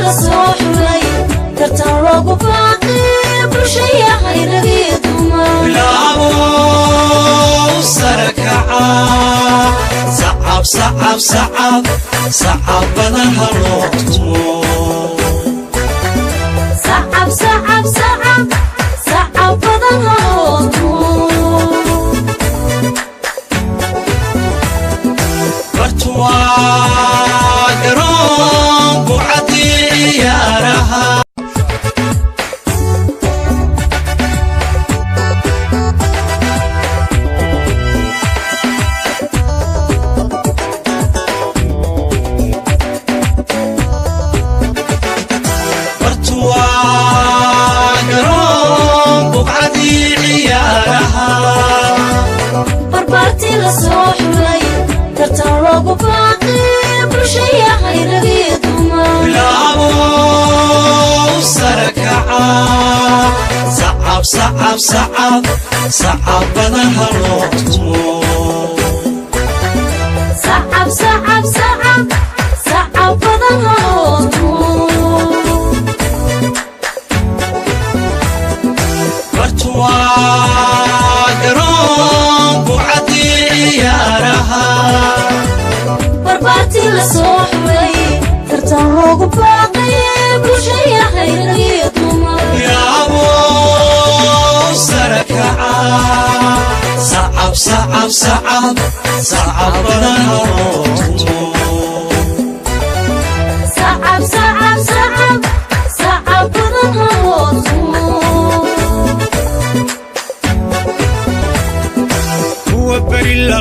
La soo xulay, tartan loogu baaqay bulshayahay ragii dumar. Bilaabo sarakaca, sacab, sacab, sacab, sacab badan ha loo tumo. Sacab, sacab, sacab, sacab badan ha loo tumo. Bartuwaa garoon bucadii ciyaaraha. Bartuwaa garoon bucadii ciyaaraha. Barbaartii la soo xulay, tartan loogu baaqay bulshayahay ragii dumar. Bilaabo sarakaca, sacab, sacab, sacab, sacab badan ha loo tumo. Sacab, sacab, sacab, sacab badan ha loo tumo. Bartuwaa garoon bucadii ciyaaraha. Barbaartii la soo xulay, tartan loogu baaqay bulshayahay ragii dumar. Bilaabo sarakaca, sacab, sacab, sacab, sacab badan ha loo tumo. Sacab, sacab, sacab, sacab badan ha loo tumo. Kuwa beri la